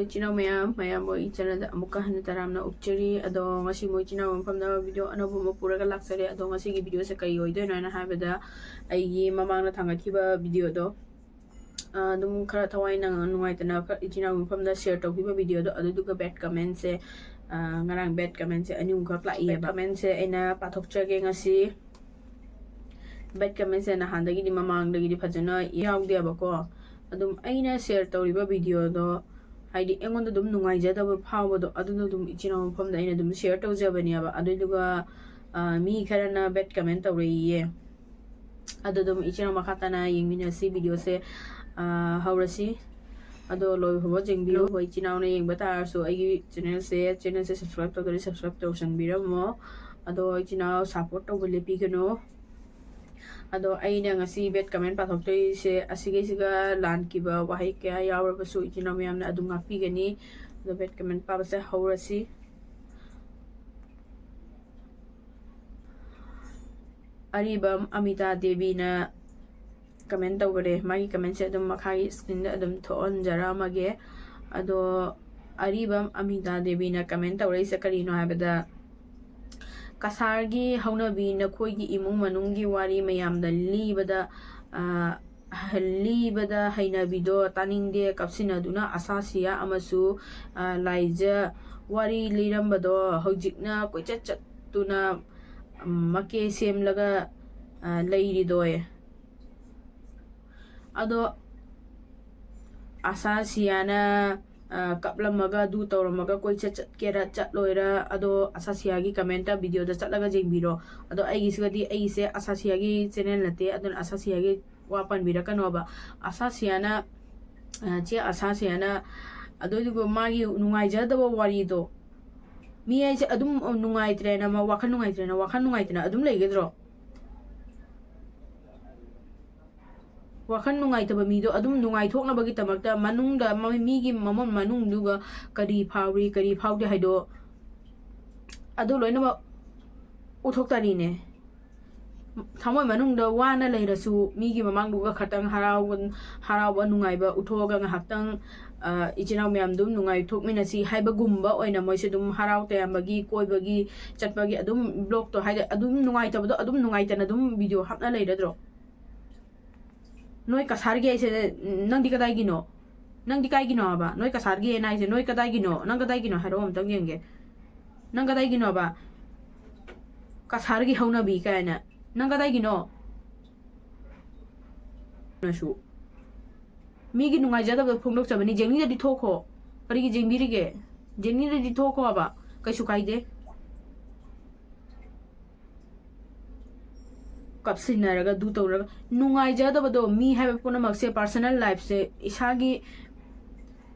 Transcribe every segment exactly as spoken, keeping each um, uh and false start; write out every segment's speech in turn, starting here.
ꯏꯆꯤꯟ ꯏꯅꯥꯎ ꯃꯌꯥꯝ, ꯃꯌꯥꯝꯕꯨ ꯑꯩ ꯆꯦꯅꯦꯜꯗ ꯑꯃꯨꯛꯀ ꯍꯟꯅ ꯇꯔꯥꯝꯅ ꯑꯣꯛꯆꯔꯤ꯫ ꯑꯗꯣ ꯉꯁꯤ ꯃꯣꯏ ꯏꯆꯤꯟ ꯏꯅꯥꯎ ꯃꯐꯝꯗ ꯚꯤꯗꯤꯑꯣ ꯑꯅꯧꯕ ꯑꯃ ꯄꯨꯔꯒ ꯂꯥꯛꯆꯔꯦ꯫ ꯑꯗꯣ ꯉꯁꯤꯒꯤ ꯚꯤꯗꯤꯑꯣꯁꯦ ꯀꯔꯤ ꯑꯣꯏꯗꯣꯏꯅꯣ ꯍꯥꯏꯅ ꯍꯥꯏꯕꯗ, ꯑꯩꯒꯤ ꯃꯃꯥꯡꯗ ꯊꯥꯡꯒꯠꯈꯤꯕ ꯚꯤꯗꯤꯑꯣꯗꯣ, ꯑ, ꯑꯗꯨꯝ ꯈꯔ ꯊꯋꯥꯏ ꯅ-, ꯅꯨꯡꯉꯥꯏꯇꯅ ꯈꯔ ꯏꯆꯤꯟ ꯏꯅꯥꯎ ꯃꯐꯝꯗ ꯁꯤꯌꯔ ꯇꯧꯈꯤꯕ ꯚꯤꯗꯤꯑꯣꯗꯣ, ꯑꯗꯨꯗꯨꯒ ꯕꯦꯠ ꯀꯃꯦꯟꯁꯦ, ꯑ, ꯉꯔꯥꯡ ꯕꯦꯠ ꯀꯃꯦꯟꯁꯦ ꯑꯅꯤ ꯑꯍꯨꯝꯈꯛ ꯂꯥꯛꯏꯌꯦꯕ꯫ ꯀꯃꯦꯟꯁꯦ ꯑꯩꯅ ꯄꯥꯊꯣꯛꯆꯒꯦ ꯉꯁꯤ꯫ ꯕꯦꯠ ꯀꯃꯦꯟꯁꯦ ꯅꯍꯥꯟꯗꯒꯤꯗꯤ, ꯃꯃꯥꯡꯗꯒꯤꯗꯤ ꯐꯖꯅ ꯌꯥꯎꯗꯦꯕꯀꯣ꯫ ꯑꯗꯨꯝ ꯑꯩꯅ ꯁꯤꯌꯔ ꯇꯧꯔꯤꯕ ꯚꯤꯗꯤꯑꯣꯗꯣ, ꯍꯥꯏꯗꯤ ꯑꯩꯉꯣꯟꯗ ꯑꯗꯨꯝ ꯅꯨꯡꯉꯥꯏꯖꯗꯕ ꯐꯥꯎꯕꯗꯣ, ꯑꯗꯨꯅ ꯑꯗꯨꯝ ꯏꯆꯤꯟ ꯏꯅꯥꯎ ꯃꯐꯝꯗ ꯑꯩꯅ ꯑꯗꯨꯝ ꯁꯤꯌꯔ ꯇꯧꯖꯕꯅꯦꯕ꯫ ꯑꯗꯨꯗꯨꯒ, ꯑ, ꯃꯤ ꯈꯔꯅ ꯕꯦꯠ ꯀꯃꯦꯟ ꯇꯧꯔꯛꯏꯌꯦ꯫ ꯑꯗꯨ ꯑꯗꯨꯝ ꯏꯆꯤꯟ ꯏꯅꯥꯎ ꯃꯈꯥ ꯇꯥꯅ ꯌꯦꯡꯃꯤꯟꯅꯁꯤ ꯚꯤꯗꯤꯑꯣꯁꯦ, ꯑ, ꯍꯧꯔꯁꯤ꯫ ꯑꯗꯣ ꯂꯣꯏꯕ ꯐꯥꯎꯕ ꯌꯦꯡꯕꯤꯌꯨ꯫ ꯍꯣꯏ, ꯏꯆꯤꯟ ꯏꯅꯥꯎꯅ ꯌꯦꯡꯕ ꯇꯥꯔꯁꯨ ꯑꯩꯒꯤ ꯆꯦꯅꯦꯜꯁꯦ, ꯆꯦꯅꯦꯜꯁꯦ ꯁꯕꯁꯀ꯭ꯔꯥꯏꯕ ꯇꯧꯗ꯭ꯔꯗꯤ ꯁꯕꯁꯀ꯭ꯔꯥꯏꯕ ꯇꯧꯁꯟꯕꯤꯔꯝꯃꯣ꯫ ꯑꯗꯣ ꯏꯆꯤꯟ ꯏꯅꯥꯎ ꯁꯞꯄꯣꯔꯠ ꯇꯧꯕ ꯂꯦꯞꯄꯤꯒꯅꯨ꯫ ꯑꯗꯣ ꯑꯩꯅ ꯉꯁꯤ ꯕꯦꯠ ꯀꯃꯦꯟ ꯄꯥꯊꯣꯛꯇꯣꯏꯁꯦ, ꯑꯁꯤꯒꯩꯁꯤꯒ ꯂꯥꯟꯈꯤꯕ ꯋꯥꯍꯩ ꯀꯌꯥ ꯌꯥꯎꯔꯕꯁꯨ ꯏꯆꯤꯟ ꯏꯅꯥꯎ ꯃꯌꯥꯝꯅ ꯑꯗꯨꯝ ꯉꯥꯛꯄꯤꯒꯅꯤ꯫ ꯑꯗꯣ ꯕꯦꯠ ꯀꯃꯦꯟ ꯄꯥꯕꯁꯦ ꯍꯧꯔꯁꯤ꯫ ꯑꯔꯤꯕꯝ ꯑꯃꯤꯇꯥ ꯗꯦꯕꯤꯅ ꯀꯃꯦꯟ ꯇꯧꯈꯔꯦ꯫ ꯃꯥꯒꯤ ꯀꯃꯦꯟꯁꯦ ꯑꯗꯨꯝ ꯃꯈꯥꯒꯤ ꯁ꯭ꯀ꯭ꯔꯤꯟꯗ ꯑꯗꯨꯝ ꯊꯣꯛꯍꯟꯖꯔꯛꯑꯝꯃꯒꯦ꯫ ꯑꯗꯣ ꯑꯔꯤꯕꯝ ꯑꯃꯤꯇꯥ ꯗꯦꯕꯤꯅ ꯀꯃꯦꯟ ꯇꯧꯔꯛꯏꯁꯦ ꯀꯔꯤꯅꯣ ꯍꯥꯏꯕꯗ, "ꯀꯁꯥꯔꯒꯤ ꯍꯧꯅꯕꯤ, ꯅꯈꯣꯏꯒꯤ ꯏꯃꯨꯡ ꯃꯅꯨꯡꯒꯤ ꯋꯥꯔꯤ ꯃꯌꯥꯝꯗ ꯂꯤꯕꯗ, ꯑ, ꯂꯤꯕꯗ ꯍꯩꯅꯕꯤꯗꯣ ꯇꯥꯅꯤꯡꯗꯦ꯫ ꯀꯞꯁꯤꯟꯅꯗꯨꯅ ꯑꯁꯥꯁꯤꯌꯥ ꯑꯃꯁꯨ, ꯑ, ꯂꯥꯏꯖ ꯋꯥꯔꯤ ꯂꯤꯔꯝꯕꯗꯣ ꯍꯧꯖꯤꯛꯅ ꯀꯣꯏꯆꯠ ꯆꯠꯇꯨꯅ, ꯎꯝ, ꯃꯀꯦ ꯁꯦꯝꯂꯒ, ꯑ, ꯂꯩꯔꯤꯗꯣꯏ"꯫ ꯑꯗꯣ ꯑꯁꯥꯁꯤꯌꯥꯅ, ꯑ, ꯀꯞꯂꯝꯃꯒ, ꯑꯗꯨ ꯇꯧꯔꯝꯃꯒ, ꯀꯣꯏꯆꯠ ꯆꯠꯀꯦꯔꯥ ꯆꯠꯂꯣꯏꯔꯥ, ꯑꯗꯣ ꯑꯁꯥꯁꯤꯌꯥꯒꯤ ꯀꯃꯦꯟꯇ ꯚꯤꯗꯤꯑꯣꯗ ꯆꯠꯂꯒ ꯌꯦꯡꯕꯤꯔꯣ꯫ ꯑꯗꯣ ꯑꯩꯒꯤꯁꯤꯒꯗꯤ, ꯑꯩꯒꯤꯁꯦ ꯑꯁꯥꯁꯤꯌꯥꯒꯤ ꯆꯦꯅꯦꯜ ꯅꯠꯇꯦ, ꯑꯗꯨꯅ ꯑꯁꯥꯁꯤꯌꯥꯒꯤ ꯋꯥ ꯄꯟꯕꯤꯔꯛꯀꯅꯣꯕ꯫ ꯑꯁꯥꯁꯤꯌꯥꯅ, ꯑ, ꯆꯦ ꯑꯁꯥꯁꯤꯌꯥꯅ, ꯑꯗꯨꯗꯨꯒ ꯃꯥꯒꯤ ꯅꯨꯡꯉꯥꯏꯖꯗꯕ ꯋꯥꯔꯤꯗꯣ, ꯃꯤ ꯍꯥꯏꯁꯦ ꯑꯗꯨꯝ ꯅꯨꯡꯉꯥꯏꯇ꯭ꯔꯦꯅ, ꯃꯥ ꯋꯥꯈꯜ ꯅꯨꯡꯉꯥꯏꯇ꯭ꯔꯦꯅ, ꯋꯥꯈꯜ ꯅꯨꯡꯉꯥꯏꯇꯅ ꯑꯗꯨꯝ ꯂꯩꯒꯗ꯭ꯔꯣ? ꯋꯥꯈꯜ ꯅꯨꯡꯉꯥꯏꯇꯕ ꯃꯤꯗꯣ ꯑꯗꯨꯝ ꯅꯨꯡꯉꯥꯏꯊꯣꯛꯅꯕꯒꯤꯗꯃꯛꯇ ꯃꯅꯨꯡꯗ ꯃ-, ꯃꯤꯒꯤ ꯃꯃꯨꯡ ꯃꯅꯨꯡꯗꯨꯒ ꯀꯔꯤ ꯐꯥꯎꯔꯤ, ꯀꯔꯤ ꯐꯥꯎꯗꯦ ꯍꯥꯏꯗꯣ, ꯑꯗꯨ ꯂꯣꯏꯅꯃꯛ ꯎꯠꯊꯣꯛꯇꯔꯤꯅꯦ꯫ ꯊꯃꯣꯏ ꯃꯅꯨꯡꯗ ꯋꯥꯅ ꯂꯩꯔꯁꯨ, ꯃꯤꯒꯤ ꯃꯃꯥꯡꯗꯨꯒ ꯈꯇꯪ ꯍꯔꯥꯎꯕ, ꯍꯔꯥꯎꯕ ꯅꯨꯡꯉꯥꯏꯕ ꯎꯠꯊꯣꯛꯑꯒ ꯉꯥꯏꯍꯥꯛꯇꯪ, ꯑ, ꯏꯆꯤꯟ ꯏꯅꯥꯎ ꯃꯌꯥꯝ ꯑꯗꯨꯝ ꯅꯨꯡꯉꯥꯏꯊꯣꯛꯃꯤꯟꯅꯁꯤ ꯍꯥꯏꯕꯒꯨꯝꯕ ꯑꯣꯏꯅ ꯃꯣꯏꯁꯦ ꯑꯗꯨꯝ ꯍꯔꯥꯎ ꯇꯌꯥꯝꯕꯒꯤ, ꯀꯣꯏꯕꯒꯤ, ꯆꯠꯄꯒꯤ ꯑꯗꯨꯝ vlogꯇꯣ, ꯍꯥꯏꯗꯤ ꯑꯗꯨꯝ ꯅꯨꯡꯉꯥꯏꯇꯕꯗꯣ ꯑꯗꯨꯝ ꯅꯨꯡꯉꯥꯏꯇꯅ ꯑꯗꯨꯝ video ꯍꯥꯞꯅ ꯂꯩꯔꯗ꯭ꯔꯣ? ꯅꯣꯏ ꯀꯁꯥꯔꯒꯤ ꯍꯥꯏꯁꯦ, ꯅꯪꯗꯤ ꯀꯗꯥꯏꯒꯤꯅꯣ? ꯅꯪꯗꯤ ꯀꯥꯏꯒꯤꯅꯣ ꯍꯥꯏꯕ? ꯅꯣꯏ ꯀꯁꯥꯔꯒꯤ ꯍꯥꯏꯅ ꯍꯥꯏꯁꯦ, ꯅꯣꯏ ꯀꯗꯥꯏꯒꯤꯅꯣ? ꯅꯪ ꯀꯗꯥꯏꯒꯤꯅꯣ ꯍꯥꯏꯔꯛꯑꯣ ꯑꯝꯇꯪ ꯌꯦꯡꯒꯦ꯫ ꯅꯪ ꯀꯗꯥꯏꯒꯤꯅꯣꯕ? ꯀꯁꯥꯔꯒꯤ ꯍꯧꯅꯕꯤ ꯀꯥꯏꯅ꯫ ꯅꯪ ꯀꯗꯥꯏꯒꯤꯅꯣ? ꯅꯁꯨ꯫ ꯃꯤꯒꯤ ꯅꯨꯡꯉꯥꯏꯖꯗꯕꯗꯣ ꯐꯣꯡꯗꯣꯛꯆꯕꯅꯤ꯫ ꯖꯦꯅꯤꯗꯗꯤ ꯊꯣꯛꯈꯣ꯫ ꯀꯔꯤꯒꯤ ꯖꯦꯡꯕꯤꯔꯤꯒꯦ? ꯖꯦꯅꯤꯗꯗꯤ ꯊꯣꯛꯈꯣ ꯍꯥꯏꯕ꯫ ꯀꯩꯁꯨ ꯀꯥꯏꯗꯦ꯫ ꯀꯞꯁꯤꯟꯅꯔꯒ ꯑꯗꯨ ꯇꯧꯔꯒ ꯅꯨꯡꯉꯥꯏꯖꯗꯕꯗꯣ, ꯃꯤ ꯍꯥꯏꯕ ꯄꯨꯝꯅꯃꯛꯁꯦ, personal lifeꯁꯦ, ꯏꯁꯥꯒꯤ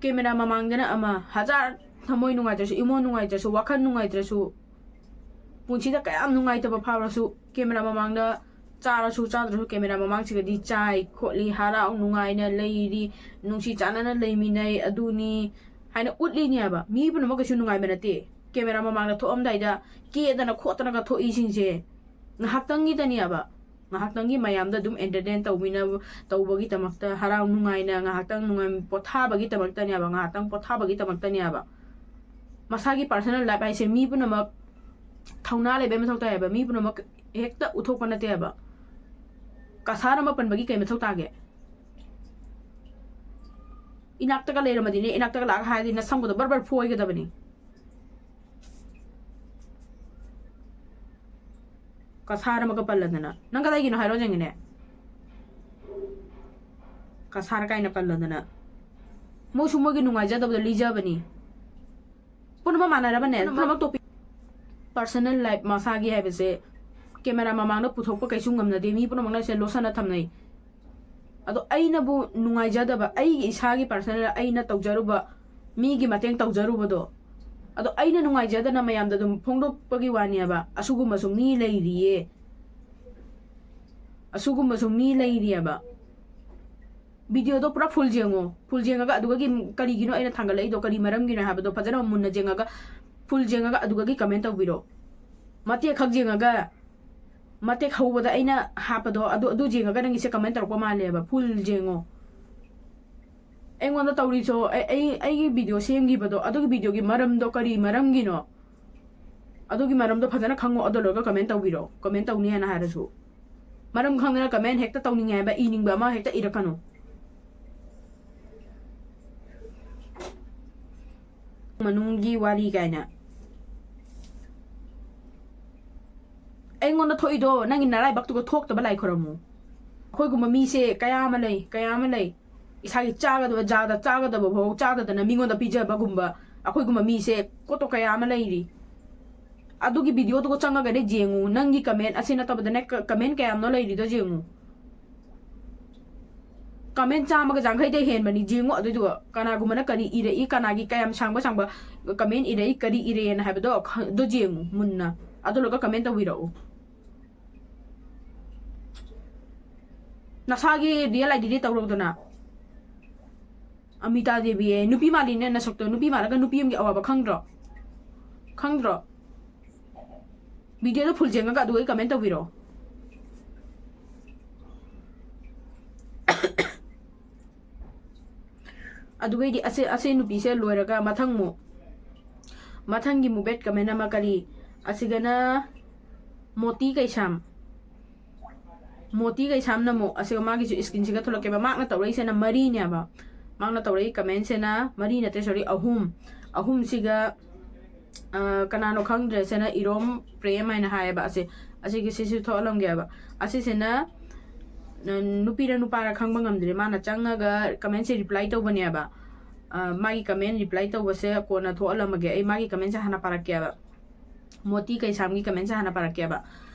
camera ꯃꯃꯥꯡꯗꯅ ꯑꯃ, ꯍꯖꯥꯔ ꯊꯃꯣꯏ ꯅꯨꯡꯉꯥꯏꯇ꯭ꯔꯁꯨ, ꯏꯃꯣꯟ ꯅꯨꯡꯉꯥꯏꯇ꯭ꯔꯁꯨ, ꯋꯥꯈꯜ ꯅꯨꯡꯉꯥꯏꯇ꯭ꯔꯁꯨ, ꯄꯨꯟꯁꯤꯗ ꯀꯌꯥꯝ ꯅꯨꯡꯉꯥꯏꯇꯕ ꯐꯥꯎꯔꯁꯨ camera ꯃꯃꯥꯡꯗ, ꯆꯥꯔꯁꯨ ꯆꯥꯗ꯭ꯔꯁꯨ camera ꯃꯃꯥꯡꯁꯤꯒꯗꯤ ꯆꯥꯏ ꯈꯣꯠꯂꯤ, ꯍꯔꯥꯎ ꯅꯨꯡꯉꯥꯏꯅ ꯂꯩꯔꯤ, ꯅꯨꯡꯁꯤ ꯆꯥꯟꯅꯅ ꯂꯩꯃꯤꯟꯅꯩ, ꯑꯗꯨꯅꯤ ꯍꯥꯏꯅ ꯎꯠꯂꯤꯅꯦꯕ꯫ ꯃꯤ ꯄꯨꯝꯅꯃꯛ ꯀꯩꯁꯨ ꯅꯨꯡꯉꯥꯏꯕ ꯅꯠꯇꯦ꯫ Camera ꯃꯃꯥꯡꯗ ꯊꯣꯛꯑꯝꯗꯥꯏꯗ ꯀꯦꯗꯅ ꯈꯣꯠꯇꯅꯒ ꯊꯣꯛꯏꯁꯤꯡꯁꯦ ꯉꯥꯏꯍꯥꯛꯇꯪꯒꯤꯗꯅꯦꯕ꯫ ꯉꯥꯏꯍꯥꯛꯇꯪꯒꯤ ꯃꯌꯥꯝꯗ ꯑꯗꯨꯝ entertain ꯇꯧꯕꯤꯅꯕ, ꯇꯧꯕꯒꯤꯗꯃꯛꯇ, ꯍꯔꯥꯎ ꯅꯨꯡꯉꯥꯏꯅ ꯉꯥꯏꯍꯥꯛꯇꯪ ꯅꯨꯡꯉꯥꯏ ꯄꯣꯊꯥꯕꯒꯤꯗꯃꯛꯇꯅꯦꯕ, ꯉꯥꯏꯍꯥꯛꯇꯪ ꯄꯣꯊꯥꯕꯒꯤꯗꯃꯛꯇꯅꯦꯕ꯫ ꯃꯁꯥꯒꯤ personal life ꯍꯥꯏꯁꯦ ꯃꯤ ꯄꯨꯝꯅꯃꯛ ꯊꯧꯅꯥ ꯂꯩꯕꯩ ꯃꯊꯧ ꯇꯥꯏꯌꯦꯕ, ꯃꯤ ꯄꯨꯝꯅꯃꯛ ꯍꯦꯛꯇ ꯎꯠꯊꯣꯛꯄ ꯅꯠꯇꯦꯕ꯫ ꯀꯁꯥꯔ ꯑꯃ ꯄꯟꯕꯒꯤ ꯀꯩ ꯃꯊꯧ ꯇꯥꯒꯦ? ꯏꯅꯥꯛꯇꯒ ꯂꯩꯔꯝꯃꯗꯤꯅꯦ, ꯏꯅꯥꯛꯇꯒ ꯂꯥꯛꯑꯒ ꯍꯥꯏꯔꯗꯤ ꯅꯁꯝꯒꯗꯣ ꯕꯔ ꯕꯔ ꯐꯣꯏꯒꯗꯕꯅꯤ꯫ ꯀꯁꯥꯔ ꯑꯃꯒ ꯄꯜꯂꯗꯅ꯫ ꯅꯪ ꯀꯗꯥꯏꯒꯤꯅꯣ ꯍꯥꯏꯔꯣ ꯌꯦꯡꯒꯦꯅꯦ꯫ ꯀꯁꯥꯔ ꯀꯥꯏꯅ ꯄꯜꯂꯗꯅ꯫ ꯃꯣꯏꯁꯨ ꯃꯣꯏꯒꯤ ꯅꯨꯡꯉꯥꯏꯖꯗꯕꯗꯣ ꯂꯤꯖꯕꯅꯤ꯫ ꯄꯨꯝꯅꯃꯛ ꯃꯥꯟꯅꯔꯕꯅꯦ, ꯄꯨꯝꯅꯃꯛ꯫ Personal life ꯃꯁꯥꯒꯤ ꯍꯥꯏꯕꯁꯦ camera ꯃꯃꯥꯡꯗ ꯄꯨꯊꯣꯛꯄ ꯀꯩꯁꯨ ꯉꯝꯅꯗꯦ, ꯃꯤ ꯄꯨꯝꯅꯃꯛꯅ ꯁꯦ ꯂꯣꯠꯁꯟꯅ ꯊꯝꯅꯩ꯫ ꯑꯗꯣ ꯑꯩꯅꯕꯨ ꯅꯨꯡꯉꯥꯏꯖꯗꯕ, ꯑꯩꯒꯤ ꯏꯁꯥꯒꯤ personal ꯑꯩꯅ ꯇꯧꯖꯔꯨꯕ, ꯃꯤꯒꯤ ꯃꯇꯦꯡ ꯇꯧꯖꯔꯨꯕꯗꯣ, ꯑꯗꯣ ꯑꯩꯅ ꯅꯨꯡꯉꯥꯏꯖꯗꯅ ꯃꯌꯥꯝꯗ ꯑꯗꯨꯝ ꯐꯣꯡꯗꯣꯛꯄꯒꯤ ꯋꯥꯅꯦꯕ꯫ ꯑꯁꯤꯒꯨꯝꯕꯁꯨ ꯃꯤ ꯂꯩꯔꯤꯌꯦ, ꯑꯁꯤꯒꯨꯝꯕꯁꯨ ꯃꯤ ꯂꯩꯔꯤꯌꯦꯕ꯫ Videoꯗꯣ ꯄꯨꯔꯥ full ꯌꯦꯡꯉꯣ꯫ Full ꯌꯦꯡꯉꯒ ꯑꯗꯨꯒꯤ ꯀꯔꯤꯒꯤꯅꯣ ꯑꯩꯅ ꯊꯥꯡꯒꯠꯂꯛꯏꯗꯣ, ꯀꯔꯤ ꯃꯔꯝꯒꯤꯅꯣ ꯍꯥꯏꯕꯗꯣ ꯐꯖꯅ ꯃꯨꯟꯅ ꯌꯦꯡꯉꯒ, full ꯌꯦꯡꯉꯒ ꯑꯗꯨꯒꯒꯤ comment ꯇꯧꯕꯤꯔꯣ꯫ ꯃꯇꯦꯛ ꯈꯛ ꯌꯦꯡꯉꯒ ꯃꯇꯦꯛ ꯍꯧꯕꯗ ꯑꯩꯅ ꯍꯥꯞꯄꯗꯣ ꯑꯗꯨ ꯑꯗꯨ ꯌꯦꯡꯉꯒ ꯅꯪꯒꯤꯁꯦ ꯀꯃꯦꯟ ꯇꯧꯔꯛꯄ ꯃꯥꯜꯂꯦꯕ꯫ ꯐꯨꯜ ꯌꯦꯡꯉꯣ꯫ ꯑꯩꯉꯣꯟꯗ ꯇꯧꯔꯤꯁꯣ ꯑꯩ ꯑꯩ ꯑꯩꯒꯤ ꯚꯤꯗꯤꯑꯣ ꯁꯦꯝꯈꯤꯕꯗꯣ ꯑꯗꯨꯒꯤ ꯚꯤꯗꯤꯑꯣꯒꯤ ꯃꯔꯝꯗꯣ ꯀꯔꯤ ꯃꯔꯝꯒꯤꯅꯣ? ꯑꯗꯨꯒꯤ ꯃꯔꯝꯗꯣ ꯐꯖꯅ ꯈꯪꯉꯣ꯫ ꯑꯗꯨ ꯂꯣꯏꯔꯒ ꯀꯃꯦꯟ ꯇꯧꯕꯤꯔꯣ, ꯀꯃꯦꯟ ꯇꯧꯅꯤ ꯍꯥꯏꯅ ꯍꯥꯏꯔꯁꯨ꯫ ꯃꯔꯝ ꯈꯪꯗꯅ ꯀꯃꯦꯟ ꯍꯦꯛꯇ ꯇꯧꯅꯤꯡꯉꯦ ꯍꯥꯏꯕ, ꯏꯅꯤꯡꯕ ꯑꯃ ꯍꯦꯛꯇ ꯏꯔꯛꯀꯅꯨ꯫ ꯃꯅꯨꯡꯒꯤ ꯋꯥꯔꯤ ꯀꯥꯏꯅ꯫ ꯑꯩꯉꯣꯟꯗ ꯊꯣꯛꯏꯗꯣ ꯅꯪꯒꯤ ꯅꯔꯥꯏꯕꯛꯇꯨꯒ ꯊꯣꯛꯇꯕ ꯂꯥꯏ ꯈꯨꯔꯝꯃꯨ꯫ ꯑꯩꯈꯣꯏꯒꯨꯝꯕ ꯃꯤꯁꯦ ꯀꯌꯥ ꯑꯃ ꯂꯩ, ꯀꯌꯥ ꯑꯃ ꯂꯩ꯫ ꯏꯁꯥꯒꯤ ꯆꯥꯒꯗꯕ ꯖꯥꯗ ꯆꯥꯒꯗꯕ ꯐꯥꯎ ꯆꯥꯗꯗꯅ ꯃꯤꯉꯣꯟꯗ ꯄꯤꯖꯕꯒꯨꯝꯕ ꯑꯩꯈꯣꯏꯒꯨꯝꯕ ꯃꯤꯁꯦ ꯀꯣꯠꯇꯣ ꯀꯌꯥ ꯑꯃ ꯂꯩꯔꯤ꯫ ꯑꯗꯨꯒꯤ ꯚꯤꯗꯤꯑꯣꯗꯨꯒ ꯆꯪꯉꯒꯅꯦ ꯌꯦꯡꯉꯨ꯫ ꯅꯪꯒꯤ ꯀꯃꯦꯟ ꯑꯁꯤ ꯅꯠꯇꯕꯗꯅꯦ ꯀ-, ꯀꯃꯦꯟ ꯀꯌꯥꯝꯅꯣ ꯂꯩꯔꯤꯗꯣ ꯌꯦꯡꯉꯨ꯫ ꯀꯃꯦꯟ ꯆꯥꯝꯃꯒ ꯌꯥꯡꯈꯩꯗꯩ ꯍꯦꯟꯕꯅꯤ꯫ ꯌꯦꯡꯉꯨ ꯑꯗꯨꯏꯗꯨꯒ ꯀꯅꯥꯒꯨꯝꯕꯅ ꯀꯔꯤ ꯏꯔꯛꯏ, ꯀꯅꯥꯒꯤ ꯀꯌꯥꯝ ꯁꯥꯡꯕ ꯁꯥꯡꯕ ꯀꯃꯦꯟ ꯏꯔꯛꯏ, ꯀꯔꯤ ꯏꯔꯦꯅ ꯍꯥꯏꯕꯗꯣ ꯈ-, ꯑꯗꯨ ꯌꯦꯡꯉꯨ ꯃꯨꯟꯅ꯫ ꯑꯗꯨ ꯂꯣꯏꯔꯒ ꯀꯃꯦꯟ ꯇꯧꯕꯤꯔꯛꯎ꯫ ꯅꯁꯥꯒꯤ ꯔꯤꯌꯦꯜ ꯑꯥꯏ ꯗꯤꯗꯤ ꯇꯧꯔꯧꯗꯅ꯫ ꯑꯃꯤꯇꯥ ꯗꯦꯕꯤ ꯑꯦ, ꯅꯨꯄꯤ ꯃꯥꯜꯂꯤꯅꯦ ꯅꯁꯛꯇꯣ꯫ ꯅꯨꯄꯤ ꯃꯥꯜꯂꯒ ꯅꯨꯄꯤ ꯑꯃꯒꯤ ꯑꯋꯥꯕ ꯈꯪꯗ꯭ꯔꯣ? ꯈꯪꯗ꯭ꯔꯣ? ꯚꯤꯗꯤꯑꯣꯗꯣ ꯐꯨꯜ ꯌꯦꯡꯉꯒ ꯑꯗꯨꯒ ꯑꯩ ꯀꯃꯦꯟ ꯇꯧꯕꯤꯔꯛꯑꯣ꯫ ꯑꯗꯨꯒꯩꯗꯤ ꯑꯁꯤ, ꯑꯁꯤ ꯅꯨꯄꯤꯁꯦ ꯂꯣꯏꯔꯒ ꯃꯊꯪ ꯃꯨꯛ, ꯃꯊꯪꯒꯤ ꯃꯨꯛ ꯕꯦꯠ ꯀꯃꯦꯟ ꯑꯃ ꯀꯔꯤ, ꯑꯁꯤꯒꯅ ꯃꯣꯇꯤ ꯀꯩꯁꯥꯝ, ꯃꯣꯇꯤ ꯀꯩꯁꯥꯝꯅ ꯑꯃꯨꯛ, ꯑꯁꯤꯒ ꯃꯥꯒꯤꯁꯨ ꯏꯁꯀ꯭ꯔꯤꯟꯁꯤꯒ ꯊꯣꯛꯂꯛꯀꯦꯕ꯫ ꯃꯥꯅ ꯇꯧꯔꯛꯏꯁꯤꯅ ꯃꯔꯤꯅꯦꯕ, ꯃꯥꯅ ꯇꯧꯔꯛꯏ ꯀꯃꯦꯟꯁꯤꯅ ꯃꯔꯤ ꯅꯠꯇꯦ, ꯁꯣꯔꯤ, ꯑꯍꯨꯝ, ꯑꯍꯨꯝꯁꯤꯒ ꯑ, ꯀꯅꯥꯅꯣ ꯈꯪꯗ꯭ꯔꯦ꯫ ꯁꯤꯅ ꯏꯔꯣꯝ ꯄ꯭ꯔꯦꯝ ꯍꯥꯏꯅ ꯍꯥꯏꯌꯦꯕ꯫ ꯑꯁꯦ, ꯑꯁꯤꯒꯤ ꯁꯤꯁꯨ ꯊꯣꯛꯍꯜꯂꯝꯒꯦꯕ꯫ ꯑꯁꯤꯁꯤꯅ, ꯅ-, ꯅꯨꯄꯤꯔ ꯅꯨꯄꯥꯔ ꯈꯪꯕ ꯉꯝꯗ꯭ꯔꯦ꯫ ꯃꯥꯅ ꯆꯪꯉꯒ ꯀꯃꯦꯟꯁꯦ ꯔꯤꯄ꯭ꯂꯥꯏ ꯇꯧꯕꯅꯦꯕ꯫ ꯑ, ꯃꯥꯒꯤ ꯀꯃꯦꯟ ꯔꯤꯄ꯭ꯂꯥꯏ ꯇꯧꯕꯁꯦ ꯀꯣꯟꯅ ꯊꯣꯛꯍꯜꯂꯝꯃꯒꯦ꯫ ꯑꯩ ꯃꯥꯒꯤ ꯀꯃꯦꯟꯁꯦ ꯍꯥꯟꯅ ꯄꯥꯔꯛꯀꯦꯕ꯫ ꯃꯣꯇꯤ ꯀꯩꯁꯥꯝꯒꯤ ꯀꯃꯦꯟꯁꯦ ꯍꯥꯟꯅ ꯄꯥꯔꯛꯀꯦꯕ꯫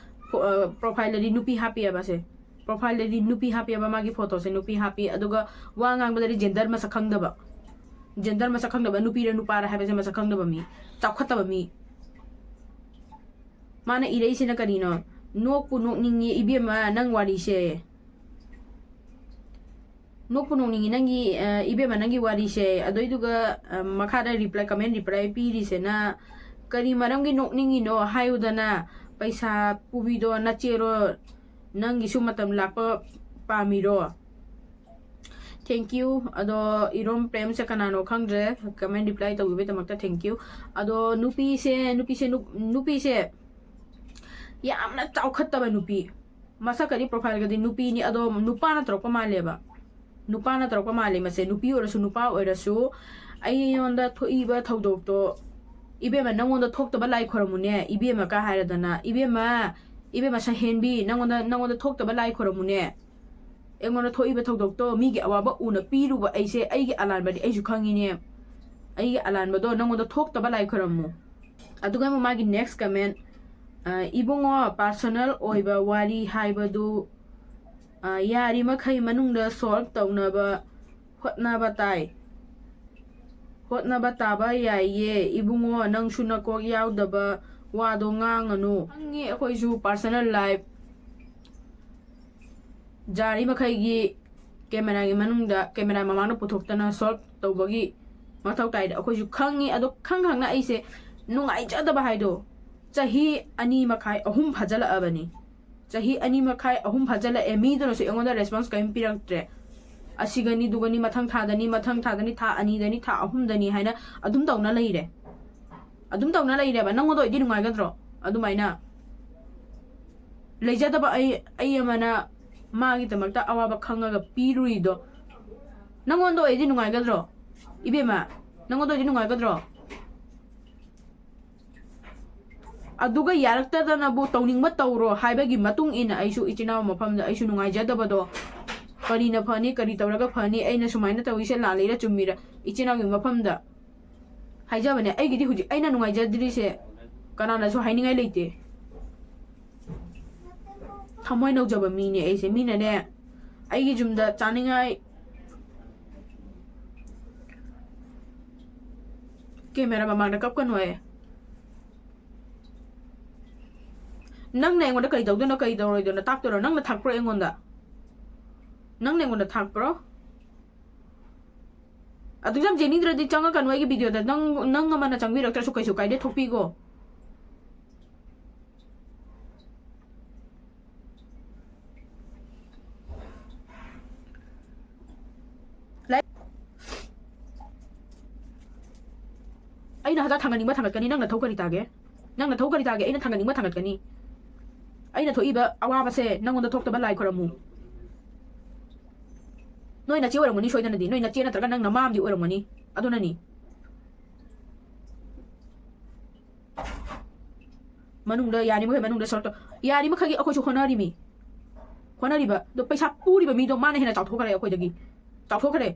ꯐꯣ-, ꯑ, ꯄ꯭ꯔꯣꯐꯥꯏꯜꯗꯗꯤ ꯅꯨꯄꯤ ꯍꯥꯞꯄꯤꯑꯕ ꯑꯁꯦ꯫ ꯄ꯭ꯔꯣꯐꯥꯏꯜꯗꯗꯤ ꯅꯨꯄꯤ ꯍꯥꯞꯄꯤꯑꯕ, ꯃꯥꯒꯤ ꯐꯣꯇꯣꯁꯦ ꯅꯨꯄꯤ ꯍꯥꯞꯄꯤ꯫ ꯑꯗꯨꯒ ꯋꯥ ꯉꯥꯡꯕꯗꯗꯤ ꯖꯦꯟꯗꯔ ꯃꯁꯛ ꯈꯪꯗꯕ꯫ ꯖꯦꯟꯗꯔ ꯃꯁꯛ ꯈꯪꯗꯕ, ꯅꯨꯄꯤꯔ ꯅꯨꯄꯥꯔ ꯍꯥꯏꯕꯁꯦ ꯃꯁꯛ ꯈꯪꯗꯕ ꯃꯤ, ꯆꯥꯎꯈꯠꯇꯕ ꯃꯤ꯫ ꯃꯥꯅ ꯏꯔꯛꯏꯁꯤꯅ ꯀꯔꯤꯅꯣ? "ꯅꯣꯛꯄꯨ ꯅꯣꯛꯅꯤꯡꯉꯤ ꯏꯕꯦꯝꯃ ꯅꯪ ꯋꯥꯔꯤꯁꯦ꯫ ꯅꯣꯛꯄꯨ ꯅꯣꯛꯅꯤꯡꯉꯤ ꯅꯪꯒꯤ, ꯑ, ꯏꯕꯦꯝꯃ ꯅꯪꯒꯤ ꯋꯥꯔꯤꯁꯦ"꯫ ꯑꯗꯨꯏꯗꯨꯒ, ꯑ, ꯃꯈꯥꯗ ꯔꯤꯄ꯭ꯂꯥꯏ, ꯀꯃꯦꯟ ꯔꯤꯄ꯭ꯂꯥꯏ ꯄꯤꯔꯤꯁꯤꯅ, "ꯀꯔꯤ ꯃꯔꯝꯒꯤ ꯅꯣꯛꯅꯤꯡꯉꯤꯅꯣ ꯍꯥꯏꯌꯨꯗꯅ, ꯄꯩꯁꯥ ꯄꯨꯕꯤꯗꯣ ꯅꯆꯦꯔꯣ? ꯅꯪꯒꯤꯁꯨ ꯃꯇꯝ ꯂꯥꯛꯄ ꯄꯥꯝꯃꯤꯔꯣ? Thank you. ꯑꯗꯣ ꯏꯔꯣꯝ ꯄ꯭ꯔꯦꯝꯁꯦ ꯀꯅꯥꯅꯣ ꯈꯪꯗ꯭ꯔꯦ, comment reply ꯇꯧꯕꯤꯕꯩꯗꯃꯛꯇ thank you. ꯑꯗꯣ ꯅꯨꯄꯤꯁꯦ ꯅꯨꯄꯤꯁꯦ ꯅꯨ- ꯅꯨꯄꯤꯁꯦ ꯌꯥꯝꯅ ꯆꯥꯎꯈꯠꯇꯕ ꯅꯨꯄꯤ, ꯃꯁꯛꯀꯗꯤ profile ꯒꯗꯤ ꯅꯨꯄꯤꯅꯤ, ꯑꯗꯣ ꯅꯨꯄꯥꯅ ꯇꯧꯔꯛꯄ ꯃꯥꯜꯂꯦꯕ꯫ ꯅꯨꯄꯥꯅ ꯇꯧꯔꯛꯄ ꯃꯥꯜꯂꯦ ꯃꯁꯦ꯫ ꯅꯨꯄꯤ ꯑꯣꯏꯔꯁꯨ ꯅꯨꯄꯥ ꯑꯣꯏꯔꯁꯨ, ꯑꯩꯉꯣꯟꯗ ꯊꯣꯛꯏꯕ ꯊꯧꯗꯣꯛꯇꯣ, "ꯏꯕꯦꯝꯃ, ꯅꯪꯉꯣꯟꯗ ꯊꯣꯛꯇꯕ ꯂꯥꯏ ꯈꯣꯏꯔꯝꯃꯨꯅꯦ ꯏꯕꯦꯝꯃ" ꯀ ꯍꯥꯏꯔꯗꯅ, "ꯏꯕꯦꯝꯃ, ꯏꯕꯦꯝꯃ ꯁꯍꯦꯟꯕꯤ, ꯅꯪꯉꯣꯟꯗ ꯅꯪꯉꯣꯟꯗ ꯊꯣꯛꯇꯕ ꯂꯥꯏ ꯈꯣꯏꯔꯝꯃꯨꯅꯦ꯫ ꯑꯩꯉꯣꯟꯗ ꯊꯣꯛꯏꯕ ꯊꯧꯗꯣꯛꯇꯣ, ꯃꯤꯒꯤ ꯑꯋꯥꯕ ꯎꯅ ꯄꯤꯔꯨꯕ ꯑꯩꯁꯦ, ꯑꯩꯒꯤ ꯑꯂꯥꯟꯕꯗꯤ ꯑꯩꯁꯨ ꯈꯪꯉꯤꯅꯦ, ꯑꯩꯒꯤ ꯑꯂꯥꯟꯕꯗꯣ ꯅꯪꯉꯣꯟꯗ ꯊꯣꯛꯇꯕ ꯂꯥꯏ ꯈꯣꯏꯔꯝꯃꯨ"꯫ ꯑꯗꯨꯒ ꯑꯃꯨꯛ ꯃꯥꯒꯤ next comment, ꯑ, "ꯏꯕꯨꯡꯉꯣ, personal ꯑꯣꯏꯕ ꯋꯥꯔꯤ ꯍꯥꯏꯕꯗꯨ, ꯑ, ꯌꯥꯔꯤꯃꯈꯩ ꯃꯅꯨꯡꯗ solve ꯇꯧꯅꯕ ꯍꯣꯠꯅꯕ ꯇꯥꯏ꯫ ꯍꯣꯠꯅꯕ ꯇꯥꯕ ꯌꯥꯏꯌꯦ꯫ ꯏꯕꯨꯡꯉꯣ, ꯅꯪꯁꯨ ꯅꯀꯣꯛ ꯌꯥꯎꯗꯕ ꯋꯥꯗꯣ ꯉꯥꯡꯉꯅꯨ"꯫ ꯈꯪꯉꯤ, ꯑꯩꯈꯣꯏꯁꯨ personal life ꯌꯥꯔꯤꯃꯈꯩꯒꯤ camera ꯒꯤ ꯃꯅꯨꯡꯗ, camera ꯃꯃꯥꯡꯗ ꯄꯨꯊꯣꯛꯇꯅ solve ꯇꯧꯕꯒꯤ ꯃꯊꯧ ꯇꯥꯏꯗ ꯑꯩꯈꯣꯏꯁꯨ ꯈꯪꯉꯤ꯫ ꯑꯗꯣ ꯈꯪ ꯈꯪꯅ ꯑꯩꯁꯦ ꯅꯨꯡꯉꯥꯏꯖꯗꯕ ꯍꯥꯏꯗꯣ, ꯆꯍꯤ ꯑꯅꯤ ꯃꯈꯥꯏ, ꯑꯍꯨꯝ ꯐꯥꯖꯤꯜꯂꯛꯑꯕꯅꯤ꯫ ꯆꯍꯤ ꯑꯅꯤ ꯃꯈꯥꯏ, ꯑꯍꯨꯝ ꯐꯥꯖꯤꯜꯂꯛꯑꯦ, ꯃꯤꯗꯨꯅꯁꯨ ꯑꯩꯉꯣꯟꯗ response ꯀꯔꯤꯝ ꯄꯤꯔꯛꯇ꯭ꯔꯦ꯫ ꯑꯁꯤꯒꯅꯤ, ꯑꯗꯨꯒꯅꯤ, ꯃꯊꯪ ꯊꯥꯗꯅꯤ, ꯃꯊꯪ ꯊꯥꯗꯅꯤ, ꯊꯥ ꯑꯅꯤꯗꯅꯤ, ꯊꯥ ꯑꯍꯨꯝꯗꯅꯤ ꯍꯥꯏꯅ ꯑꯗꯨꯝ ꯇꯧꯅ ꯂꯩꯔꯦ꯫ ꯑꯗꯨꯝ ꯇꯧꯅ ꯂꯩꯔꯦꯕ꯫ ꯅꯪꯉꯣꯟꯗ ꯑꯣꯏꯗꯤ ꯅꯨꯡꯉꯥꯏꯒꯗ꯭ꯔꯣ? ꯑꯗꯨꯃꯥꯏꯅ ꯂꯩꯖꯗꯕ ꯑꯩ, ꯑꯩ ꯑꯃꯅ ꯃꯥꯒꯤꯗꯃꯛꯇ ꯑꯋꯥꯕ ꯈꯪꯉꯒ ꯄꯤꯔꯨꯔꯤꯗꯣ, ꯅꯪꯉꯣꯟꯗ ꯑꯣꯏꯗꯤ ꯅꯨꯡꯉꯥꯏꯒꯗ꯭ꯔꯣ? ꯏꯕꯦꯝꯃ, ꯅꯪꯉꯣꯟꯗ ꯑꯣꯏꯗꯤ ꯅꯨꯡꯉꯥꯏꯒꯗ꯭ꯔꯣ? ꯑꯗꯨꯒ ꯌꯥꯔꯛꯇꯗꯅꯕꯨ ꯇꯧꯅꯤꯡꯕ ꯇꯧꯔꯣ ꯍꯥꯏꯕꯒꯤ ꯃꯇꯨꯡ ꯏꯟꯅ ꯑꯩꯁꯨ ꯏꯆꯤꯟ ꯏꯅꯥꯎ ꯃꯐꯝꯗ ꯑꯩꯁꯨ ꯅꯨꯡꯉꯥꯏꯖꯗꯕꯗꯣ, ꯀꯔꯤꯅ ꯐꯅꯤ, ꯀꯔꯤ ꯇꯧꯔꯒ ꯐꯅꯤ, ꯑꯩꯅ ꯁꯨꯃꯥꯏꯅ ꯇꯧꯔꯤꯁꯦ ꯂꯥꯜꯂꯤꯔ ꯆꯨꯝꯃꯤꯔ, ꯏꯆꯤꯟ ꯏꯅꯥꯎꯒꯤ ꯃꯐꯝꯗ ꯍꯥꯏꯖꯕꯅꯦ꯫ ꯑꯩꯒꯤꯗꯤ ꯍꯧꯖꯤꯛ ꯑꯩꯅ ꯅꯨꯡꯉꯥꯏꯖꯗ꯭ꯔꯤꯁꯦ ꯀꯅꯥꯅꯁꯨ ꯍꯥꯏꯅꯤꯡꯉꯥꯏ ꯂꯩꯇꯦ꯫ ꯊꯃꯣꯏ ꯅꯧꯖꯕ ꯃꯤꯅꯦ ꯑꯩꯁꯦ꯫ ꯃꯤꯅꯅꯦ, ꯑꯩꯒꯤ ꯌꯨꯝꯗ ꯆꯥꯅꯤꯡꯉꯥꯏ, camera ꯃꯃꯥꯡꯗ ꯀꯞꯀꯅꯨ ꯑꯩ꯫ ꯅꯪꯅ ꯑꯩꯉꯣꯟꯗ ꯀꯔꯤ ꯇꯧꯗꯣꯏꯅꯣ, ꯀꯔꯤ ꯇꯧꯔꯣꯏꯗꯣꯏꯅꯣ ꯇꯥꯛꯇꯣꯏꯔꯣ? ꯅꯪꯅ ꯊꯛꯄ꯭ꯔꯣ ꯑꯩꯉꯣꯟꯗ? ꯅꯪꯅ ꯑꯩꯉꯣꯟꯗ ꯊꯥꯛꯄ꯭ꯔꯣ? ꯑꯗꯨ ꯌꯥꯝ ꯌꯦꯡꯅꯤꯡꯗ꯭ꯔꯗꯤ ꯆꯪꯉꯛꯀꯅꯨ ꯑꯩꯒꯤ video ꯗ꯫ ꯅꯪ, ꯅꯪ ꯑꯃꯅ ꯆꯪꯕꯤꯔꯛꯇ꯭ꯔꯁꯨ ꯀꯩꯁꯨ ꯀꯥꯏꯗꯦ, ꯊꯣꯛꯄꯤꯒꯣ꯫ ꯍꯖꯥ ꯊꯥꯡꯒꯠꯅꯤꯡꯕ ꯊꯥꯡꯒꯠꯀꯅꯤ, ꯅꯪ ꯅꯊꯧ ꯀꯔꯤ ꯇꯥꯒꯦ? ꯅꯪ ꯅꯊꯧ ꯀꯔꯤ ꯇꯥꯒꯦ? ꯑꯩꯅ ꯊꯥꯡꯒꯠꯅꯤꯡꯕ ꯊꯥꯡꯒꯠꯀꯅꯤ꯫ ꯑꯩꯅ ꯊꯣꯛꯏꯕ ꯑꯋꯥꯕꯁꯦ ꯅꯪꯉꯣꯟꯗ ꯊꯣꯛꯇꯕ ꯂꯥꯏ ꯈꯣꯏꯔꯝꯃꯨ꯫ ꯅꯣꯏ ꯅꯆꯦ ꯑꯣꯏꯔꯝꯒꯅꯤ ꯁꯣꯏꯗꯅꯗꯤ, ꯅꯣꯏ ꯅꯆꯦ ꯅꯠꯇ꯭ꯔꯒ ꯅꯪ ꯅꯃꯥ ꯑꯃꯗꯤ ꯑꯣꯏꯔꯝꯒꯅꯤ꯫ ꯑꯗꯨꯅꯅꯤ꯫ ꯃꯅꯨꯡꯗ ꯌꯥꯔꯤꯃꯈꯩ ꯃꯅꯨꯡꯗ ꯁꯣꯔꯠ ꯇꯧ-, ꯌꯥꯔꯤꯃꯈꯩꯒꯤ ꯑꯩꯈꯣꯏꯁꯨ ꯍꯣꯠꯅꯔꯤꯃꯤ꯫ ꯍꯣꯠꯅꯔꯤꯕ ꯑꯗꯣ ꯄꯩꯁꯥ ꯄꯨꯔꯤꯕ ꯃꯤꯗꯣ ꯃꯥꯅ ꯍꯦꯟꯅ ꯆꯥꯎꯊꯣꯛꯈ꯭ꯔꯦ ꯑꯩꯈꯣꯏꯗꯒꯤ꯫ ꯆꯥꯎꯊꯣꯛꯈ꯭ꯔꯦ꯫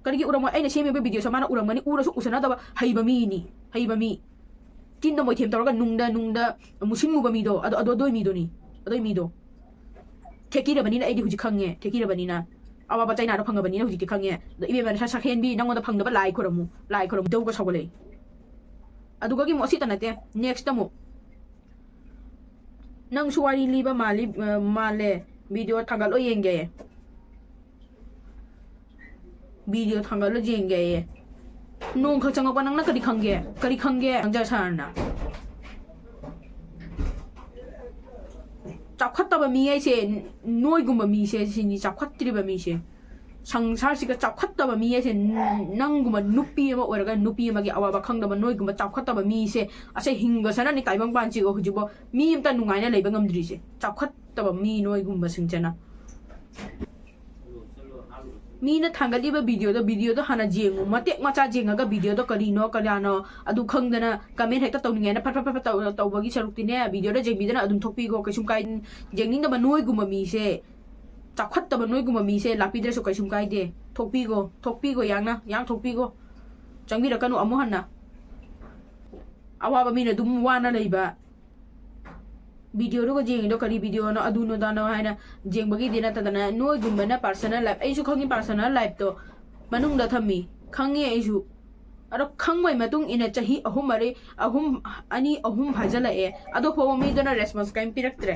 ꯀꯔꯤꯒꯤ ꯎꯔꯝꯃꯣꯏ? ꯑꯩꯅ ꯁꯦꯝꯃꯤꯕ ꯚꯤꯗꯤꯑꯣꯁꯦ ꯃꯥꯅ ꯎꯔꯝꯒꯅꯤ, ꯎꯔꯁꯨ ꯎꯁꯟꯅꯗꯕ ꯍꯩꯕ ꯃꯤꯅꯤ꯫ ꯍꯩꯕ ꯃꯤ꯫ ꯆꯤꯟꯗ ꯃꯣꯏꯊꯦꯝ ꯇꯧꯔꯒ ꯅꯨꯡꯗ, ꯅꯨꯡꯗ ꯃꯨꯁꯤꯟꯃꯨꯕ ꯃꯤꯗꯣ, ꯑꯗꯣ, ꯑꯗꯣ, ꯑꯗꯣꯏ ꯃꯤꯗꯣꯅꯤ꯫ ꯑꯗꯣꯏ ꯃꯤꯗꯣ꯫ ꯊꯦꯛꯀꯤꯔꯕꯅꯤꯅ ꯑꯩꯗꯤ ꯍꯧꯖꯤꯛ ꯈꯪꯉꯦ, ꯊꯦꯛꯀꯤꯔꯕꯅꯤꯅ꯫ ꯑꯋꯥꯕ ꯆꯩꯅꯥꯗꯣ ꯐꯪꯉꯕꯅꯤꯅ ꯍꯧꯖꯤꯛꯇꯤ ꯈꯪꯉꯦ꯫ ꯑꯗꯣ ꯏꯕꯦꯝꯃ ꯅꯁꯥ ꯁꯛꯍꯦꯟꯕꯤ, ꯅꯪꯉꯣꯟꯗ ꯐꯪꯗꯕ ꯂꯥꯏ ꯈꯣꯏꯔꯝꯃꯨ, ꯂꯥꯏ ꯈꯣꯏꯔꯝꯃꯨ꯫ ꯗꯧꯒ ꯁꯧꯒꯠꯂꯛꯏ꯫ ꯑꯗꯨꯒꯒꯤ ꯑꯃꯨꯛ ꯑꯁꯤꯇ ꯅꯠꯇꯦ, next ꯑꯃꯨꯛ꯫ ꯅꯪꯁꯨ ꯋꯥꯔꯤ ꯂꯤꯕ ꯃꯥꯜꯂꯤ, ꯑ, ꯃꯥꯜꯂꯦ꯫ ꯚꯤꯗꯤꯑꯣ ꯊꯥꯒꯠꯂꯣ ꯌꯦꯡꯒꯦ꯫ ꯚꯤꯗꯤꯑꯣ ꯊꯥꯒꯠꯂꯣ ꯌꯦꯡꯒꯦ꯫ ꯅꯣꯡꯈꯛ ꯆꯪꯉꯛꯄ ꯅꯪꯅ ꯀꯔꯤ ꯈꯪꯒꯦ? ꯀꯔꯤ ꯈꯪꯒꯦ? ꯅꯪꯖ ꯁꯥꯔꯅ꯫ ꯆꯥꯎꯈꯠꯇꯕ ꯃꯤ ꯍꯥꯏꯁꯦ ꯅꯣꯏꯒꯨꯝꯕ ꯃꯤꯁꯦ ꯁꯤꯅꯤ, ꯆꯥꯎꯈꯠꯇ꯭ꯔꯤꯕ ꯃꯤꯁꯦ꯫ ꯁꯪꯁꯥꯔꯁꯤꯒ ꯆꯥꯎꯈꯠꯇꯕ ꯃꯤ ꯍꯥꯏꯁꯦ ꯅꯪꯒꯨꯝꯕ ꯅꯨꯄꯤ ꯑꯃ ꯑꯣꯏꯔꯒ ꯅꯨꯄꯤ ꯑꯃꯒꯤ ꯑꯋꯥꯕ ꯈꯪꯗꯕ ꯅꯣꯏꯒꯨꯝꯕ ꯆꯥꯎꯈꯠꯇꯕ ꯃꯤꯁꯦ ꯑꯁꯦ ꯍꯤꯡꯕꯁꯅꯅꯤ ꯇꯥꯏꯕꯪ ꯄꯥꯟꯁꯤꯒ ꯍꯧꯖꯤꯛꯐꯥꯎ ꯃꯤ ꯑꯝꯇ ꯅꯨꯡꯉꯥꯏꯅ ꯂꯩꯕ ꯉꯝꯗ꯭ꯔꯤꯁꯦ꯫ ꯆꯥꯎꯈꯠꯇꯕ ꯃꯤ ꯅꯣꯏꯒꯨꯝꯕꯁꯤꯡꯁꯤꯅ꯫ ꯃꯤꯅ ꯊꯥꯡꯒꯠꯂꯤꯕ ꯚꯤꯗꯤꯑꯣꯗꯣ, ꯚꯤꯗꯤꯑꯣꯗꯣ ꯍꯥꯟꯅ ꯌꯦꯡꯉꯨ, ꯃꯇꯦꯛ ꯃꯆꯥ ꯌꯦꯡꯉꯒ ꯚꯤꯗꯤꯑꯣꯗꯣ ꯀꯔꯤꯅꯣ ꯀꯔꯤꯅꯣ ꯑꯗꯨ ꯈꯪꯗꯅ ꯀꯃꯦꯟ ꯍꯦꯛꯇ ꯇꯧꯅꯤꯡꯉꯦꯅ ꯐꯠ ꯐꯠ ꯐꯠ ꯐꯠ ꯇꯧ-, ꯇꯧꯕꯒꯤ ꯁꯔꯨꯛꯇꯤꯅꯦ, ꯚꯤꯗꯤꯑꯣꯗꯣ ꯌꯦꯡꯕꯤꯗꯅ ꯑꯗꯨꯝ ꯊꯣꯛꯄꯤꯈꯣ, ꯀꯩꯁꯨꯝ ꯀꯥꯏ꯫ ꯌꯦꯡꯅꯤꯡꯗꯕ ꯅꯣꯏꯒꯨꯝꯕ ꯃꯤꯁꯦ, ꯆꯥꯎꯈꯠꯇꯕ ꯅꯣꯏꯒꯨꯝꯕ ꯃꯤꯁꯦ ꯂꯥꯛꯄꯤꯗ꯭ꯔꯁꯨ ꯀꯩꯁꯨꯝ ꯀꯥꯏꯗꯦ꯫ ꯊꯣꯛꯄꯤꯈꯣ, ꯊꯣꯛꯄꯤꯈꯣ, ꯌꯥꯡꯅ, ꯌꯥꯡ ꯊꯣꯛꯄꯤꯈꯣ꯫ ꯆꯪꯕꯤꯔꯛꯀꯅꯨ ꯑꯃꯨꯛ ꯍꯟꯅ꯫ ꯑꯋꯥꯕ ꯃꯤꯅ ꯑꯗꯨꯝ ꯋꯥꯅ ꯂꯩꯕ꯫ ꯚꯤꯗꯤꯑꯣꯗꯨꯒ ꯌꯦꯡꯉꯤꯗꯣ ꯀꯔꯤ ꯚꯤꯗꯤꯑꯣꯅꯣ, ꯑꯗꯨꯅꯣ ꯑꯗꯥꯅꯣ ꯍꯥꯏꯅ ꯌꯦꯡꯕꯒꯤꯗꯤ ꯅꯠꯇꯗꯅ, ꯅꯣꯏꯒꯨꯝꯕꯅ personal life, ꯑꯩꯁꯨ ꯈꯪꯉꯤ personal lifeꯇꯣ ꯃꯅꯨꯡꯗ ꯊꯝꯃꯤ, ꯈꯪꯉꯤ ꯑꯩꯁꯨ꯫ ꯑꯗꯣ ꯈꯪꯕꯩ ꯃꯇꯨꯡ ꯏꯟꯅ ꯆꯍꯤ ꯑꯍꯨꯝ ꯃꯔꯤ, ꯑꯍꯨꯝ, ꯑꯅꯤ ꯑꯍꯨꯝ ꯐꯥꯖꯤꯜꯂꯛꯑꯦ, ꯑꯗꯨ ꯐꯥꯎꯕ ꯃꯤꯗꯨꯅ response ꯀꯔꯤꯝ ꯄꯤꯔꯛꯇ꯭ꯔꯦ꯫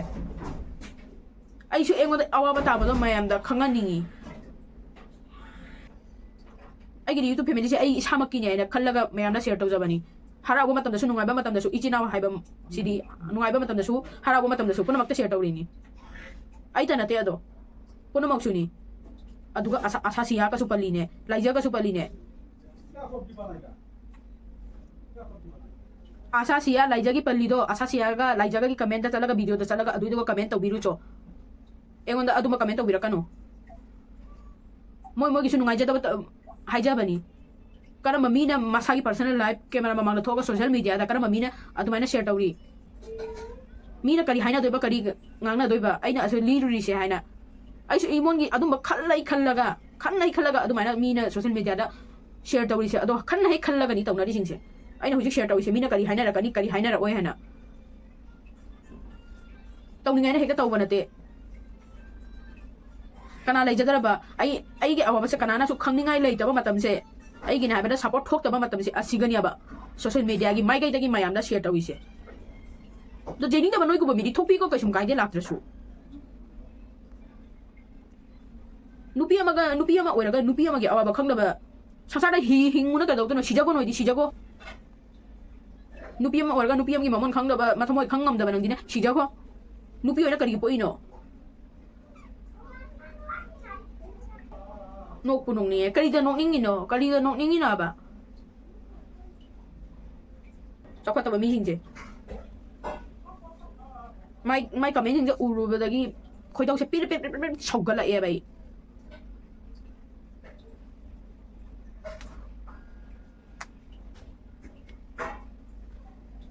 ꯑꯩꯁꯨ ꯑꯩꯉꯣꯟꯗ ꯑꯋꯥꯕ ꯇꯥꯕꯗꯣ ꯃꯌꯥꯝꯗ ꯈꯪꯍꯟꯅꯤꯡꯉꯤ꯫ ꯑꯩꯒꯤꯗꯤ YouTube familyꯁꯦ ꯑꯩ ꯏꯁꯥꯃꯛꯀꯤꯅꯦ ꯍꯥꯏꯅ ꯈꯜꯂꯒ ꯃꯌꯥꯝꯗ share ꯇꯧꯖꯕꯅꯤ꯫ ꯍꯔꯥꯎꯕ ꯃꯇꯝꯗꯁꯨ, ꯅꯨꯡꯉꯥꯏꯕ ꯃꯇꯝꯗꯁꯨ, ꯏꯆꯤꯟ ꯏꯅꯥꯎ ꯍꯥꯏꯕ ꯁꯤꯗꯤ ꯅꯨꯡꯉꯥꯏꯕ ꯃꯇꯝꯗꯁꯨ, ꯍꯔꯥꯎꯕ ꯃꯇꯝꯗꯁꯨ ꯄꯨꯝꯅꯃꯛꯇ share ꯇꯧꯔꯤꯅꯤ꯫ ꯑꯩꯇ ꯅꯠꯇꯦ ꯑꯗꯣ, ꯄꯨꯝꯅꯃꯛꯁꯨꯅꯤ꯫ ꯑꯗꯨꯒ ꯑꯁꯥ-, ꯑꯁꯥꯁꯤꯌꯥꯒꯁꯨ ꯄꯜꯂꯤꯅꯦ, ꯂꯥꯏꯖꯒꯁꯨ ꯄꯜꯂꯤꯅꯦ꯫ ꯑꯁꯥꯁꯤꯌꯥ ꯂꯥꯏꯖꯒꯤ ꯄꯜꯂꯤꯗꯣ, ꯑꯁꯥꯁꯤꯌꯥꯒ ꯂꯥꯏꯖꯒꯒꯤ comment ꯆꯠꯂꯒ, video ꯗ ꯆꯠꯂꯒ ꯑꯗꯨꯏꯗꯨꯒ comment ꯇꯧꯕꯤꯔꯨꯆꯣ꯫ ꯑꯩꯉꯣꯟꯗ ꯑꯗꯨꯝꯕ comment ꯇꯧꯕꯤꯔꯛꯀꯅꯨ꯫ ꯃꯣꯏ ꯃꯣꯏꯒꯤꯁꯨ ꯅꯨꯡꯉꯥꯏꯖꯗꯕ ꯇ-, ꯍꯥꯏꯖꯕꯅꯤ꯫ ꯀꯔꯝꯕ ꯃꯤꯅ ꯃꯁꯥꯒꯤ personal life camera ꯃꯃꯥꯡꯗ ꯊꯣꯛꯑꯒ social media ꯗ ꯀꯔꯝꯕ ꯃꯤꯅ ꯑꯗꯨꯃꯥꯏꯅ share ꯇꯧꯔꯤ? ꯃꯤꯅ ꯀꯔꯤ ꯍꯥꯏꯅꯗꯣꯏꯕ, ꯀꯔꯤ ꯉꯥꯡꯅꯗꯣꯏꯕ? ꯑꯩꯅ ꯑꯁꯤ ꯂꯤꯔꯨꯔꯤꯁꯦ ꯍꯥꯏꯅ ꯑꯩꯁꯨ ꯏꯃꯣꯟꯒꯤ ꯑꯗꯨꯝꯕ ꯈꯜꯂꯩ ꯈꯜꯂꯒ, ꯈꯟꯅꯩ ꯈꯜꯂꯒ ꯑꯗꯨꯃꯥꯏꯅ ꯃꯤꯅ social media ꯗ share ꯇꯧꯔꯤꯁꯦ, ꯑꯗꯣ ꯈꯟꯅ ꯍꯦꯛ ꯈꯜꯂꯒꯅꯤ ꯇꯧꯅꯔꯤꯁꯤꯡꯁꯦ꯫ ꯑꯩꯅ ꯍꯧꯖꯤꯛ share ꯇꯧꯔꯤꯁꯦ ꯃꯤꯅ ꯀꯔꯤ ꯍꯥꯏꯅꯔꯛꯀꯅꯤ, ꯀꯔꯤ ꯍꯥꯏꯅꯔꯛꯑꯣꯏ ꯍꯥꯏꯅ꯫ ꯇꯧꯅꯤꯡꯉꯥꯏꯅ ꯍꯦꯛꯇ ꯇꯧꯕ ꯅꯠꯇꯦ꯫ ꯀꯅꯥ ꯂꯩꯖꯗ꯭ꯔꯕ? ꯑꯩ, ꯑꯩꯒꯤ ꯑꯋꯥꯕꯁꯦ ꯀꯅꯥꯅꯁꯨ ꯈꯪꯅꯤꯡꯉꯥꯏ ꯂꯩꯇꯕ ꯃꯇꯝꯁꯦ, ꯑꯩꯒꯤꯅꯦ ꯍꯥꯏꯕꯗ support ꯊꯣꯛꯇꯕ ꯃꯇꯝꯁꯦ ꯑꯁꯤꯒꯅꯦꯕ social media ꯒꯤ ꯃꯥꯏꯀꯩꯗꯒꯤ ꯃꯌꯥꯝꯅ share ꯇꯧꯔꯤꯁꯦ꯫ ꯑꯗꯣ ꯌꯦꯡꯅꯤꯡꯗꯕ ꯅꯣꯏꯒꯨꯝꯕ ꯃꯤꯗꯤ ꯊꯣꯛꯄꯤꯀꯣ, ꯀꯩꯁꯨꯝ ꯀꯥꯏꯗꯦ ꯂꯥꯛꯇ꯭ꯔꯁꯨ꯫ ꯅꯨꯄꯤ ꯑꯃꯒ, ꯅꯨꯄꯤ ꯑꯃ ꯑꯣꯏꯔꯒ ꯅꯨꯄꯤ ꯑꯃꯒꯤ ꯑꯋꯥꯕ ꯈꯪꯗꯕ ꯁꯪꯁꯥꯔꯗ ꯍꯤ-, ꯍꯤꯡꯉꯨꯅ ꯀꯩꯗꯧꯗꯣꯏꯅꯣ? ꯁꯤꯖꯈꯣ ꯅꯣꯏꯗꯤ, ꯁꯤꯖꯈꯣ꯫ ꯅꯨꯄꯤ ꯑꯃ ꯑꯣꯏꯔꯒ ꯅꯨꯄꯤ ꯑꯃꯒꯤ ꯃꯃꯜ ꯈꯪꯗꯕ, ꯃꯊꯃꯣꯏ ꯈꯪ ꯉꯝꯗꯕ ꯅꯪꯗꯤꯅꯦ, ꯁꯤꯖꯈꯣ꯫ ꯅꯨꯄꯤ ꯑꯣꯏꯅ ꯀꯔꯤꯒꯤ ꯄꯣꯛꯏꯅꯣ? ꯅꯣꯛꯄꯨ ꯅꯣꯛꯅꯤꯡꯉꯦ꯫ ꯀꯔꯤꯗ ꯅꯣꯛꯅꯤꯡꯉꯤꯅꯣ ꯍꯥꯏꯕ? ꯆꯥꯎꯈꯠꯇꯕ ꯃꯤꯁꯤꯡꯁꯦ꯫ ꯃꯥꯏ, ꯃꯥꯏ comment ꯁꯤꯡꯁꯦ ꯎꯔꯨꯕꯗꯒꯤ ꯈꯣꯏꯗꯧꯁꯦ ꯄꯤꯔꯤꯛ ꯄꯤꯔꯤꯛ ꯄꯤꯔꯤꯛ ꯄꯤꯔꯤꯛ ꯁꯧꯒꯠꯂꯛꯑꯦꯕ ꯑꯩ꯫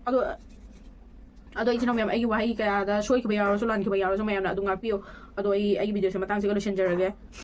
ꯑꯗꯣ, ꯑꯗꯣ ꯏꯆꯤꯟ ꯏꯅꯥꯎ ꯃꯌꯥꯝ, ꯑꯩꯒꯤ ꯋꯥꯍꯩ ꯀꯌꯥꯗ ꯁꯣꯏꯈꯤꯕ ꯌꯥꯎꯔꯁꯨ, ꯂꯥꯟꯈꯤꯕ ꯌꯥꯎꯔꯁꯨ, ꯃꯌꯥꯝꯅ ꯑꯗꯨꯝ ꯉꯥꯛꯄꯤꯌꯨ꯫ ꯑꯗꯣ ꯑꯩ ꯑꯩꯒꯤ video ꯁꯦ ꯃꯇꯥꯡꯁꯤꯒ ꯂꯣꯏꯁꯤꯟꯖꯔꯒꯦ꯫